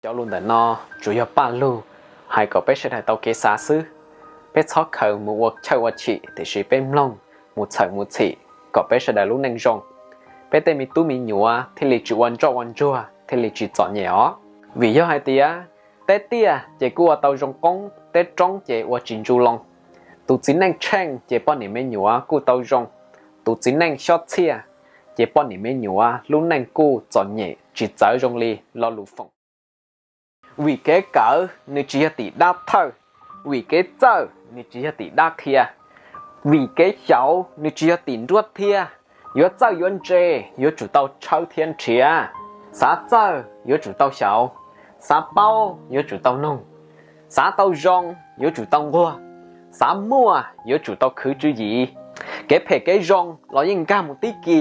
Cov lus ntawm no tsuas yog paj lug hais kom peb sawv daws tau kev xav xwb. Peb txhob khaws mus ua chawj ua chim, tiam sis peb mloog mus txhawm mus txhim kom peb sawv daws lub neej zoo, peb tej me tub me nyuam thiaj li tsis ua ntsoj ua ntsuag, thiaj li tsis txom nyem os. Vim yog hais tias teb tiaj ces kuj ua tau zoo qoob, teb roob ces ua tsis ntsu loo. Tus txiv neej tsheej ces poj niam me nyuam kuj tau zoo, tus txiv neej xyob txhiaj ces poj niam me nyuam lub neej kuj txom nyem tsis txawv zoo li lo lus foom. Vim kev kawv nws tsis yog tim dab thawj, vim kev txawj nws tsis yog tim dab qhia, vim kev xyaum nws tsis yog tim nruab thiab. Yuav txawj yuav ntse yuav tsum tau tshawb thiab nrhiav, xav txawj yuav tsum tau xyaum, xav paub yuav tsum tau noog, xav tau zoo yuav tsum tau nquag, xav muaj yuav tsum tau khwv tswv yim. Kev phem kev zoo los yeej nkag mus tib ki,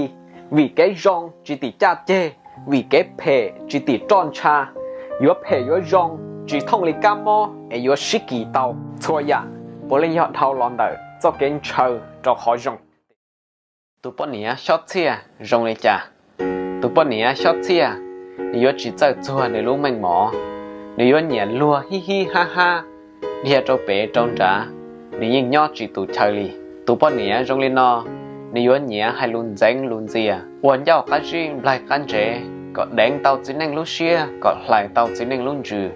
vim kev zoo tsis tim caj ceg, vim kev phem tsis tim roj ntsha. Yuav phem yuav zoo tsis thooj li kab mob es yuav sib kis tau. Txhua yam puav leej yog dhau los ntawm txoj kev ntshaw rau qhov zoo. Tus poj niam xyob txhiaj zoo li cas? Tus poj niam xyob txhiaj, nws yuav tsis txawj txuag nws lub meej mom, nws yuav nyiam luag hib hib hab hab, dhia rau pem rau nrad, nws yeej nyob tsis tus chaw li. Tus poj niam zoo li no, nws yuav nyiam hais lus ntxeev lus ntxias, ua ncauj qab zib nplaig qab ntsev, kom deev tau txiv neej lub siab, kom hlais tau txiv neej lub ntsws.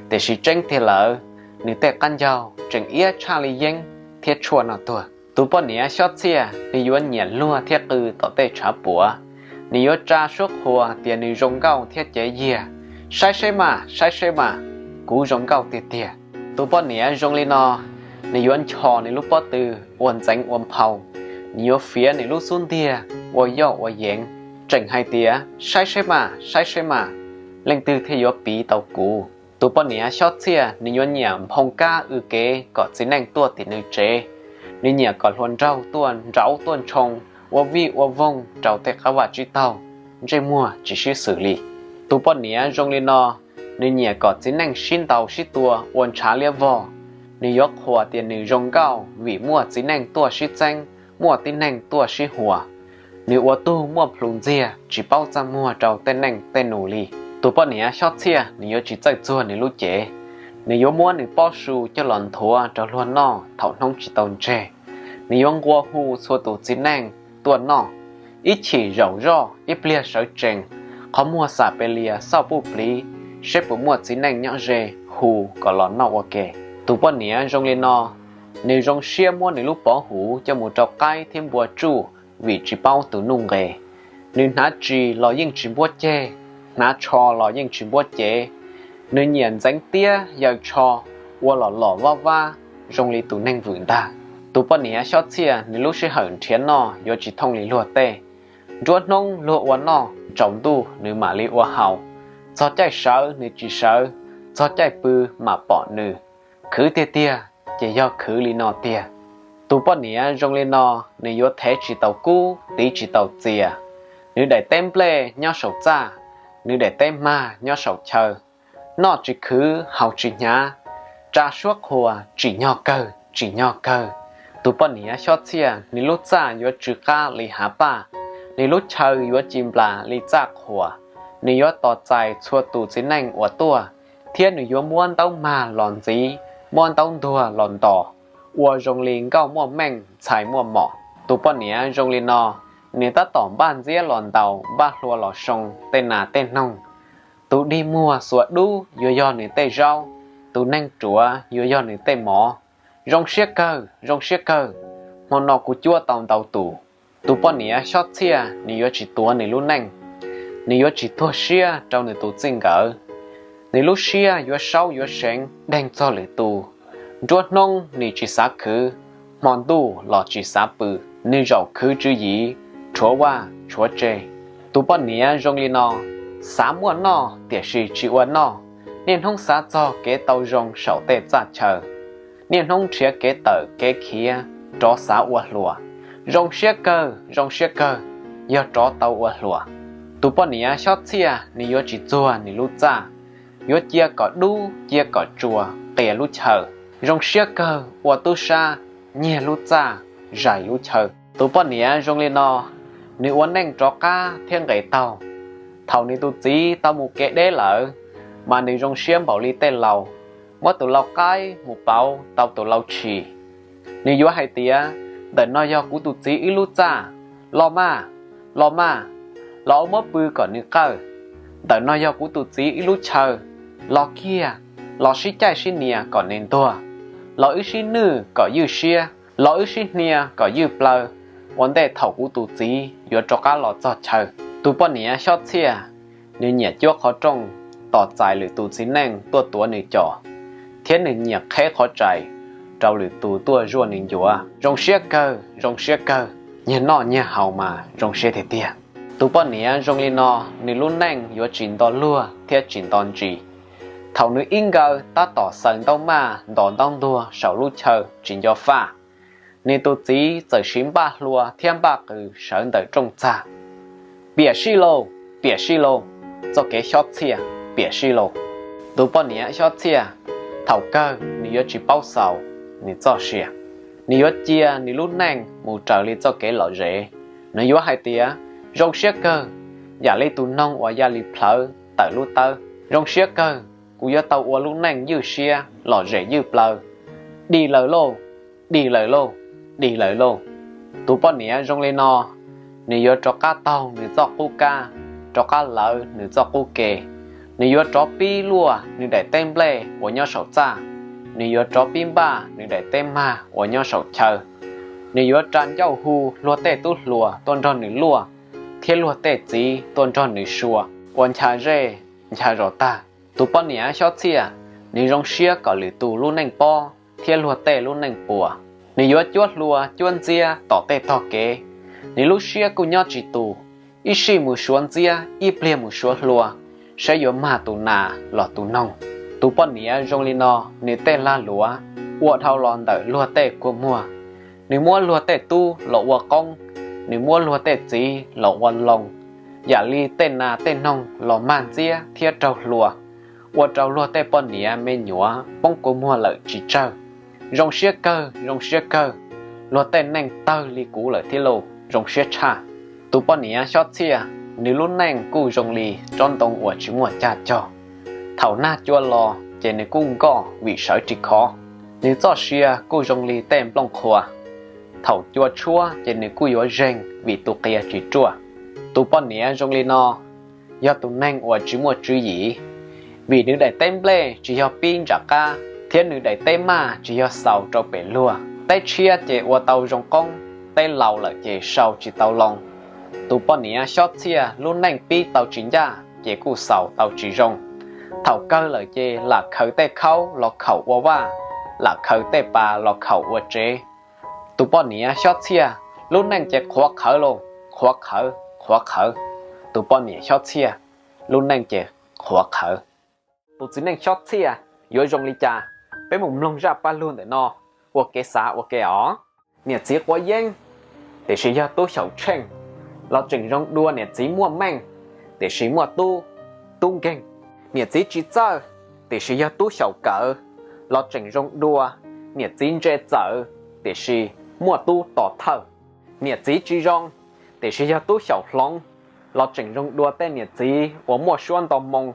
Tiam sis tseeb tiag lawm, nws tej qab ncaug tseem iab tshaj li yeeb thiab tshuaj noj tuag. Tus poj niam xyob txhiaj, nws yuav nyiam luag thiab qw tom tej tshav puam. Nws yuav tsa suab qhuas tias nws zoo nkauj thiab cev yiag. Saib seb mas, saib seb mas, kuv zoo nkauj tiag tiag. Tus poj niam zoo li no, nws yuav nchos nws lub pob tw ua ntxeev ua nphau, nws yuav fiav nws lub xub ntiag ua yoj ua yeev, tseem hais tias saib seb mas, saib seb mas, leej twg thiaj yuav piv tau kuv. Tus poj niam xyob txhiaj, nws yuav nyiam nphoo kab w kev kom txiv neej tuaj tim nws tsev. Nws nyiam kom hluas nraug tuaj nrauv tuaj ntshoo, ua vij ua voog rau tej qab vaj tsib taug, ntsej muag tsis sib xws li. Tus poj niam zoo li no, nws nyiam kom txiv neej sib ntaus sib tua ua ntshav liab vog. Nws yuav qhuas tias nws zoo nkauj vim muaj txiv neej tuaj sib txeeb, muaj tib neeg tuaj sib huas. Nws ua tug muaj plhus ntxiag, tsis paub txaj muag rau tej neej tej nus li. Tus poj niam xyob txhiaj, nws yuav tsis txawj txuag nws lub cev. Nws yuav muab nws pob su coj los nthuav rau luag noj thaum hnub tsis tau ntseg. Nws yuav nqua hu txhua tus txiv neej tuaj noj, ib chim zaum zoj ib pliag sawv tsees, qhov muag xam pes lias xauj puj pliv, seb puas muaj txiv neej nyob ze hu kom los noj ua ke. Tus poj niam zoo li no, nws zoo siab muab nws lub pov huv coj mus rau qaib thiab npua tsuj vim tsis paub tus nuj nqes. Nws hnav tsis los yeej tsis npuab ceg, hnav tsho los yeej tsis npuab cev. Nws nyiam ntxeev tiab yaws tsho, ua los los vab vab zoo li tus neeg vwm ntag. Tus poj niam xyob txhiaj, nws lub sij hawm nrhiav noj yuav tsis thooj li luag tej. Nruab hnub luag ua noj, tsaus ntuj nws mam li ua haus. Txog caij sawv nws tsis sawv, txog caij pw mam pom nws. Khwv tiag tiag ces yog khwv li no tiag. Tus poj niam zoo li no, nws yuav thev tsis tau kub, tiv tsis tau txias. Nws daim teb nplej nyob saum txaj, nws daim teb mag nyob saum chaw. Noj tsis khwv, haus tsis hnyav, tsa suab qhuas tsim nyog kawg, tsim nyog kawg. Tus poj niam xyob txhiaj, nws lub txaj yuav tsw qab li hav paj, nws lub chaw yuav ci nplas li txaj qhuas. Nws yuav tos txais txhua tus txiv neej uas tuaj, thiab nws yuav muab ntaub mag los ntxiv, muab ntaub ntuag los ntos, ua zoo li nkauj muaj meej ntxhais muaj mom. Tus poj niam zoo li no, nws tab tom npaj ntxiab los ntaus, npaj hlua los soo tej nas tej noog. Tus dig muag xuas dub yuav yog nws tej zaub, tus neeg ruam yuav yog nws tej mov. Zoo siab kawg, zoo siab kawg, hmo no kuv cuab tau ntau tus. Tus poj niam xyob txhiaj, nws yuav tsis tuav nws lub neej, nws yuav tsis tuag siab rau nws tus txij nkawm. Nws lub siab yuav saub yuav seev deeg txog lwm tus. Nruab hnub nws tsis xav khwv, hmo ntuj los tsis xav pw. Nws zaum khwv tswv yim, rhuav vaj rhuav tse. Tus poj niam zoo li no, xav muaj noj tiam sis tsis ua noj, niaj hnub xav txog kev tau zoo saum tej txaj chaw, niaj hnub nrhiav kev tawm kev khiav, rov xav ua hluas. Zoo siab kawg, zoo siab kawg, yog rov tau ua hluas. Tus poj niam xyob txhiaj, nws yuav tsis txuag nws lub txaj, yuav cia kom dub cia kom tsuas qias lub chaw. Zoo siab kawg ua tub sab, nyiag lub txaj, zais lub chaw. Tus poj niam zoo li no, nws ua neej rov qab thiab nqes taug. Thaum nws tus txiv tau mus kev deb lawm, mas nws zoo siab npaum li tej laus muab tus lau qaib mus pauv tau tus lau tshis. Nws yuav hais tias, ntawm no yog kuv tus txiv ib lub txaj, los mas, los mas, los wb muab pw kom nws qawj. Ntawm no yog kuv tus txiv ib lub chaw, los kiag, los sib caij sib nias kom nws ntuag, los wb sib nwj kom ywj siab, los wb sib hnia kom ywj plaws, ua ntej thaum kuv tus txiv yuav rov qab los txog chaw. Tus poj niam Xyob Txhiaj, nws nyiam cuab qhov rooj tos txais lwm tus txiv neej tuaj tuav nws com, thiab nws nyiam qheb qhov txais rau lwm tus tuaj zuaj nws ncuav. Zoo siab kawg, zoo siab kawg, nyiag noj nyiag haus mas zoo siab tiag tiag. Tus poj niam zoo li no, nws lub neej yuav tsis nto luag thiab tsis nto ntsis. Thaum nws ib nkawm tab tom xaws ntaub maj ntos ntaub ntuag saum lub chaw tsis nco faj, nws tus txiv txawm siv npaj hlua thiab npaj qws sawv ntawm rooj txag. Piam sij lauj, piam sij lauj, txoj kev Xyob Txhiaj, piam sij lauj. Tus poj niam Xyob Txhiaj, thaum kawg nws yuav tsis paub xaus nws txoj sia. Nws yuav cia nws lub neej mus raws li txoj kev lom zem. Nws yuav hais tias, zoo siab kawg, yam li tus noog uas ya li plhawv tawm lub tawb. Zoo siab kawg, kuv yuav tau ua lub neej ywj siab lom zem ywj plaws. Dim lawm lauj, dim lawm lauj, dim lawm lauj. Tus poj niam zoo li no, nws yuav rov qab taug nws txoj qub kab, rov qab lawv nws txoj qub ke. Nws yuav rov pib luaj nws daim teb nplej uas nyob saum txaj. Nws yuav rov pib npaj nws daim teb mag uas nyob saum chaw. Nws yuav tsa ncauj hu luag tej tub hluas tuaj nrog nws luaj, thiab luag tej txiv tuaj nrog nws sua, ua ncha zej ncha zos tag. Tus poj niam Xyob Txhiaj, nws zoo siab kom lwm tus lub neej pob thiab luag tej lub neej puas. Nws yuav cuab hlua cuab ntxiab tom tej tog kev. Nws lub siab kuj nyob tsis tus, ib sij mus suav ntxiab ib pliag mus suav hlua, saib yuav mag tus nas los tus noog. Tus poj niam zoo li no, nws tej lag luav ua dhau los ntawm luag tej kua muag. Nws muab luag tej tub los ua qoob, nws muab luag tej txiv los ua loo, yam li tej nas tej noog los mag ntxiab thiab raug hlua, ua rau luag tej poj niam me nyuam poob kua muag lawm tsis tsawg. Zoo siab kawg, zoo siab kawg, luag tej neej tawg li kuv lawm thiab lauj, zoo siab tshaj. Tus poj niam Xyob Txhiaj, nws lub neej kuj zoo li tsob ntoo uas tsis muaj cag cog. Thaum nag cua los ces nws kuj nkoj vim sawv tsis khov. Nws txoj sia kuj zoo li tej nplooj qhuav. Thaum cua tshuab ces nws kuj yuav zeeg vim tus qia tsis ruaj. Tus poj niam zoo li no, yog tus neeg uas tsis muaj tswv yim, vim nws daim teb nplej tsis yog pib nram qab, thiab nws daim teb maj tsis yog xaus rau pem luag. Teb tshiab ces ua tau zoo qoob, teb laus lawm ces sau tsis tau loo. Tus poj niam Xyob Txhiaj lub neej pib tau tsis ncaj ces kuj xaus tau tsis zoo. Thaum kawg lawm ces lam khaws tej khaub los khaum ua vaj, lam khaws tej pas los khaum ua tsev. Tus poj niam Xyob Txhiaj lub neej ces qhuav qhawv lauj, qhuav qhawv, qhuav qhawv. Tus poj niam Xyob Txhiaj lub neej ces qhuav qhawv. Tus txiv neej Xyob Txhiaj yuav zoo li cas? Peb mus mloog zaj paj lug ntawm no ua kev xav ua ke os. Niam txiv quav yeeb, tiam sis yog tub xyaum tsheej, los tseem zoo dua niam txiv muaj meej, tiam sis muaj tub, tub nkeeg. Niam txiv tsis txawj, tiam sis yog tub xyaum kawv, los tseem zoo dua niam txiv ntse txawv, tiam sis muaj tub tos thawj. Niam txiv tsis zoo, tiam sis yog tub xyaum hloov, los tseem zoo dua tej niam txiv uas muaj suab nto moo,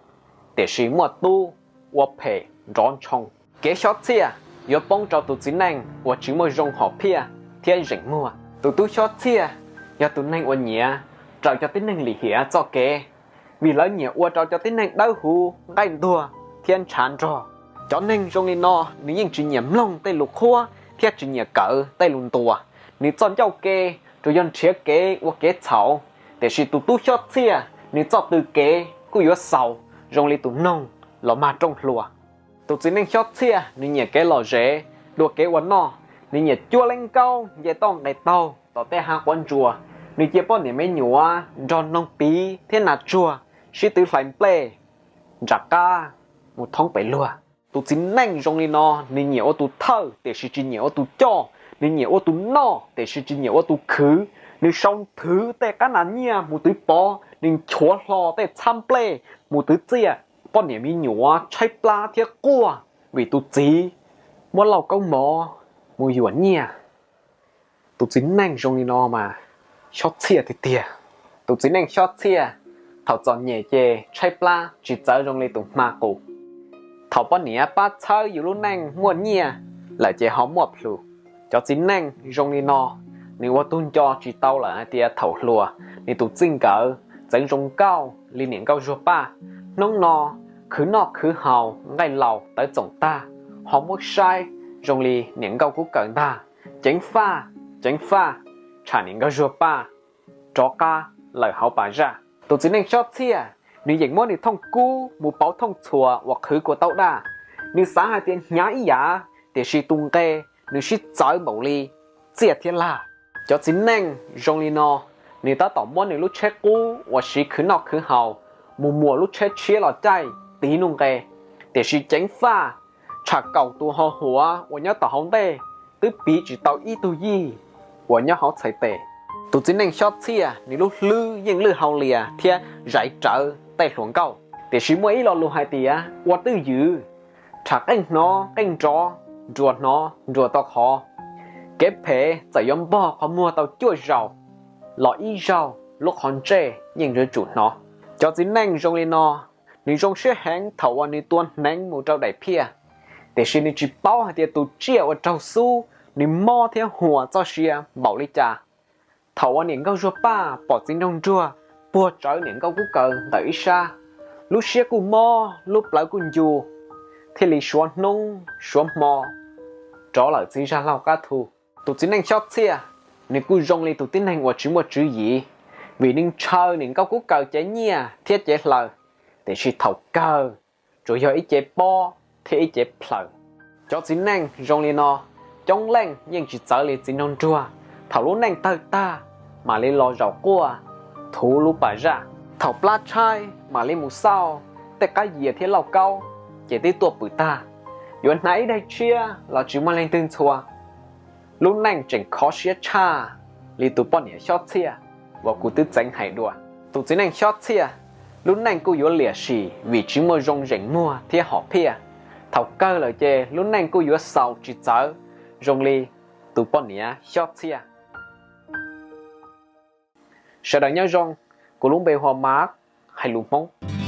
tiam sis muaj tub ua phem nrov ntshoo. Kev Xyob Txhiaj yuav poob rau tus txiv neej uas tsis muaj zoo hom phiaj thiab zeem muag. Tus tub Xyob Txhiaj yog tus neeg uas nyiam raws cov tib neeg lim hiam txoj kev, vim lawv nyiam ua rau cov tib neeg dawb huv nqaij ntuag thiab ntshav nrog. Cov neeg zoo li no, nws yeej tsis nyiam mloog tej lus qhuab thiab tsis nyiam kawm tej lus ntuas. Nws txoj ncauj ke tsuas yog nrhiav kev ua kev txhaum, tiam sis tus tub Xyob Txhiaj nws txoj tw kev kuj yuav xaus zoo li tus noog los mag rooj hlua. Tus txiv neej Xyob Txhiaj nws nyiam kev lom zem, dua kev ua noj. Nws nyiam cuab leej nkaub nce toj nqes taug tom tej hav quav ntsuas. Nws cia poj niam me nyuam nrog noog piv thiab nas tsuag sib twv hlais nplej nram qab mus thoob pem luag. Tus txiv neej zoo li no, nws nyiam ua tus thawj tiam sis tsis nyiam ua tus coj, nws nyiam ua tus noj tiam sis tsis nyiam ua tus khwv. Nws sau nthwv tej qab nas nyiaj mus twv pov, nws nchuav hlo tej txhab nplej mus twv txiaj. Poj niam me nyuam tshaib plab thiab quaj vim tus txiv muab lauj kaub mov mus yuam nyiaj. Tus txiv neej zoo li no mas Xyob Txhiaj tiag tiag. Tus txiv neej Xyob Txhiaj Thaum txom nyem ces tshaib plab tsis txawv zoo li tus hma qus. Thaum poj niam pab txhawb yus lub neej muaj nyiaj lawm ces ho muaj plhus. Cov txiv neej zoo li no, nws ua tug nco tsis tau lawm hais tias thaum hluas nws tus txij nkawm txeev zoo nkauj li niam nkauj zuag paj. Hnub no khwv noj khwv haus nqaij laus tawv txoom tag, ho muab saib zoo li niam nkauj kub kaws ntag. Ceev faj, ceev faj, tsham niam nkauj zuag paj rov qab lawm hauv pas zaj. Tus txiv neej Xyob Txhiaj, nws yeem muab nws thooj kub mus pauv thooj txhuas uas qhwv kua taub daj. Nws xav hais tias hnyav ib yam, tiam sis tus nqe nws sib txawv npaum li txiaj thiab lag. Cov txiv neej zoo li no, nws tab tom muab nws lub tsheb qub uas siv khwv noj khwv haus mus muas lub tsheb tshiab los caij tiv nuj nqe, tiam sis ceev faj, tsham kaum tus ho huav uas nyob tom hauv ntej twb piv tsis tau ib tug yij uas nyob hauv txhais tes. Tus txiv neej Xyob Txhiaj nws lub hlwb yeej lwj hau lias thiab zaiv rawv tej hluas nkauj, tiam sis muaj ib lo lus hais tias ua twj ywm, tsham qeej hnov qeej nrov, nruas hnov nruas tau qhov. Kev phem txawm yuav npog qhov muag tau cuaj zaus los ib zaug lub qhov ntsej yeej yuav tsum hnov. Cov txiv neej zoo li no, nws zoo siab heev thaum uas nws tua hneev mus rau daim phiaj, tiam sis nws tsis paub hais tias tus tsiaj uas raug xub nws mob thiab huas txoj sia npaum li cas. Thaum uas niam nkauj zuag paj pom txiv nraug nruag puag tsawv niam nkauj kub kaws ntawm ib sab, lub siab kuj mob lub plawv kuj ncu, thiaj li suav hnub suav hmo rov lawm txiv zaj laug qab thu. Tus txiv neej Xyob Txhiaj, nws kuj zoo li tus tib neeg uas tsis muaj tswv yim, vim nws ntshaw niam nkauj kub kaws cev nyiaj thiab cev hlaws, tiam sis thaum kawg tsuas yog ib cev pob thiab ib cev plhaws. Cov txiv neej zoo li no, coob leej yeej tsis txawv li txiv nraug nruag, thaum lub neej tawg tag mam li los zaum quaj thuv lub pas zaj. Thaum plab tshaib mam li mus xauj tej qab yias thiab lauj kaub, ces twb tuaj pwm tag. Yuav hnav ib daig tshiab los tsis muaj leej twg ntxhua. Lub neej tseem khov siab tshaj li tus poj niam Xyob Txhiaj uas kuv twb txeev hais dua. Tus txiv neej Xyob Txhiaj, lub neej kuj yuav liam sim vim tsis muaj zoo zeem muag thiab hom phiaj. Thaum kawg lawm ces lub neej kuj yuav xaus tsis txawv zoo li tus poj niam Xyob Txhiaj. Sawv daws nyob zoo, kuv lub npe hu ua Mav, hais lus Hmoob.